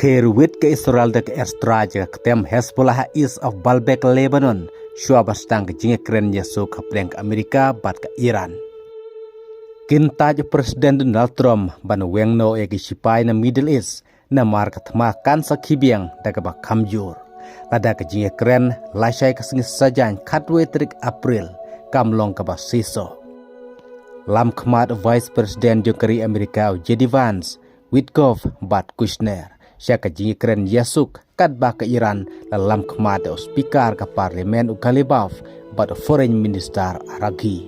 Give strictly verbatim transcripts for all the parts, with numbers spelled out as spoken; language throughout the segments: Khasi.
Te ruwit ka Israel da ka airstrike ïa ka ktem Hezbollah ha east of Baalbek, Lebanon, shuwa ban sdang ka jingïakren ïasuk hapdeng ka Amerika bad ka Iran. Kin thait u President Donald Trump ban weng noh ïa ki shipai na Middle East, namar ka thma kan sa khih biang da kaba kham jur. Lada ka jingïakren lashai ka sngi Saitjaiñ khatwei tarik April, kam long kaba shisha. Lam khmat u Vice President jong ka ri Amerika u J D Vance, Witkoff bad Kushner sha ka jingïakren ïasuk, katba ka Iran la lam khmat da u Speaker ka Parliament u Ghalibaf bad u Foreign Minister Araghchi.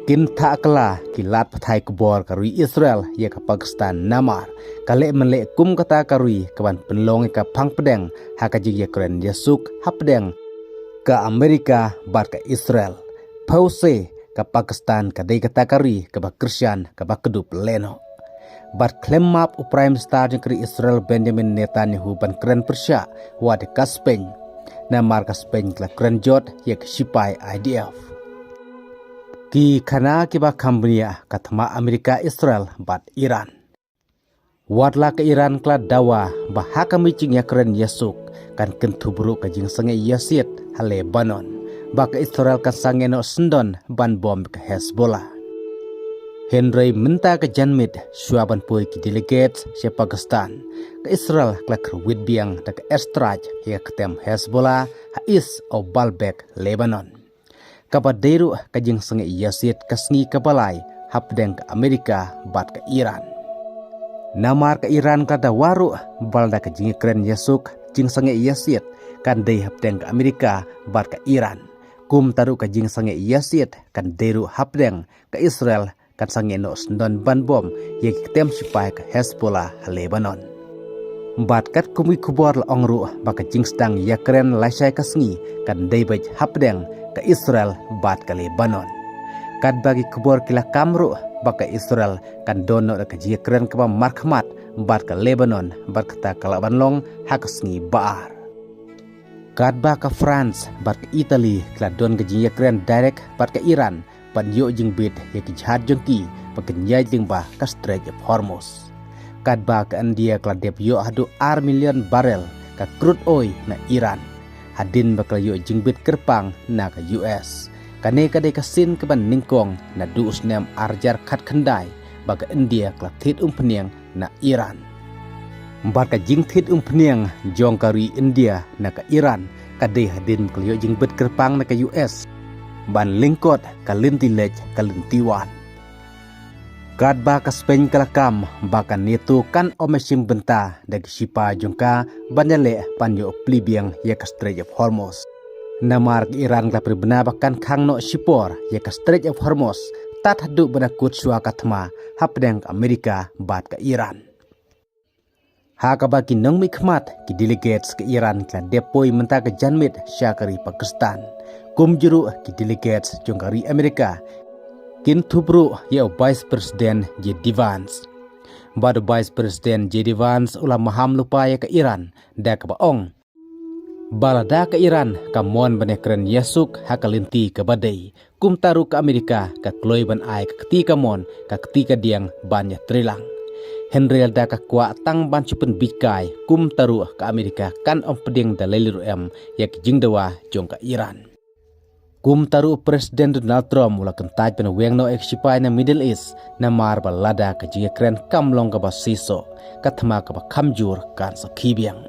Kin thah kylla ki lad pathai khubor ka ri Israel ïa ka Pakistan namar ka leh mynleh kum kata ka ri kaban pynlong ïa ka phang pdeng ha ka jingïakren ïasuk hapdeng ka Amerika bad ka Israel. Phewse ka Pakistan ka dei kata ka ri kaba kyrshan kaba kdup lehnoh. Bad khlem map u Prime Minister jong ka ri Israel Benjamin Netanyahu ban kren pyrshah wat ka Spain, namar ka Spain ka la kren jot ïa ka shipai I D F. Ki khana kiba kham bniah ka thma Amerika, Israel bad Iran. Wat la ka Iran ka la dawa ba ha ka mih jingïakren ïasuk kan kynthup ruh ka jingsangeh ïasiat ha Lebanon, ba ka Israel kan sangeh noh syndon ban bom ka Hezbollah. Hynrei mynta ka janmiet shuwa ban poi ki delegates sha Pakistan, ka Israel ka la kyrwit biang da ka airstrike ïa ka ktem Hezbollah ha east of Baalbek, Lebanon. Kaba dei ruh ka jingsangeh ïasiat ka sngi kaba lai hapdeng ka Amerika bad ka Iran. Namar ka Iran ka la dawa ruh ba lada ka jingïakren ïasuk, jingsangeh ïasiat kan dei hapdeng ka Amerika bad ka Iran, kumta ruh ka jingsangeh ïasiat kan dei ruh hapdeng ka Israel kan sangeh noh syndon ban bom ïa ki ktem shipai ka Hezbollah ha Lebanon. Bad katkum ki khubor la ong ruh ba ka jingsdang ïakren lashai ka sngi kan dei beit hapdeng ka Israel bad ka Lebanon. Katba ki khubor ki la kam ruh ba ka Israel kan don noh da ka jingïakren kaba markhmat bad ka Lebanon, bad kata ka lah ban long ha ka sngi ba ar. Katba ka France bad ka Italy ki la don ka jingïakren direct bad ka Iran ban ïoh jingbit ïa ki jahaj jong ki ba kin ïaid lyngba ka Strait of Hormuz. Katba ka India ka la dep ïoh haduh ar million barrel ka crude oil na Iran hadien ba ka la ïoh jingbit kyrpang na ka U S. Kane ka dei ka sien kaban nyngkong naduh u snem ar hajar khatkhyndai ba ka India ka la thied umphniang na Iran. Bad ka jingthied umphniang jong ka ri India na ka Iran ka dei hadien ba ka la ïoh jingbit kyrpang na ka U S ban lyngkot ka lynti leit ka lynti wan. Katba ka Spain ka la kam ba ka NATO kan ym shim bynta da ki shipai jong ka ban ïaleh ban ïoh plie biang ïa ka Strait of Hormuz. Namar ka Iran ka la pynbna ba kan khang noh shipor ïa ka Strait of Hormuz tad haduh ba dang kut shuwa ka thma hapdeng ka Amerika bad ka Iran. Ha kaba ki nongmihkhmat ki delegates ka Iran ki la dep poi mynta ka janmiet sha ka ri Pakistan. Kumjuh ruh ki delegates jong ka ri Amerika, kin thup ruh ïa u Vice President J D Vance. Bad u Vice President J D Vance u la maham lypa ïa ka Iran da kaba ong ba lada ka Iran ka mon ban ïakren ïasuk ha ka lynti kaba dei, kumta ruh ka Amerika ka kloi ban ai ka kti kamon ka kti kadiang ban ïatreilang. Hynrei lada ka kwah tang ban shu pynbit kai, kumta ruh ka Amerika kan ym pdiang da lei lei ruh em ïa ki jingdawa jong ka Iran. Kumta ruh u President Donald Trump u la kyntait ban weng noh ïa ki shipai na Middle East, namar ba lada ka jingïakren kam long kaba shisha, ka thma kaba kham jur kan sa khih biang.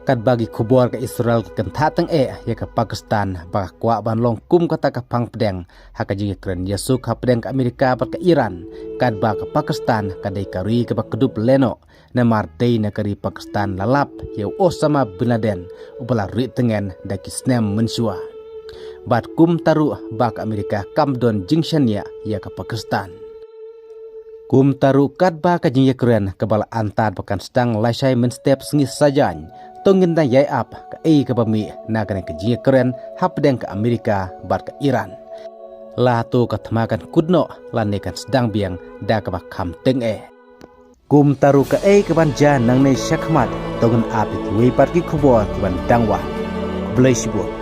Katba ki khubor ka Israel ka kyntait tang eh ïa ka Pakistan ba ka kwah ban long kum kata ka phang pdeng ha ka jingïakren ïasuk hapdeng ka Amerika bad ka Iran, katba ka Pakistan ka dei ka ri kaba kdup lehnoh, namar dei na ka ri Pakistan la lap ïa u Osama bin Laden uba la rieh tngen da ki snem mynshuwa. Bad kumta ruh ba ka Amerika kam don jingshaniah ïa ka Pakistan. Kumta ruh katba ka jingïakren kaba la antad ba kan sdang lashai mynstep sngi Saitjaiñ, to ngin dang ïai ap kaei kaba mih na kane ka jingïakren hapdeng ka Amerika bad ka Iran. La to ka thma kan kut noh lane kan sdang biang da kaba kham teng eh. Kumta ruh kaei kaban jia nangne shakhmat, to ngin ap ïa kiwei pat ki khubor kiban dang wan. Khublei shibun.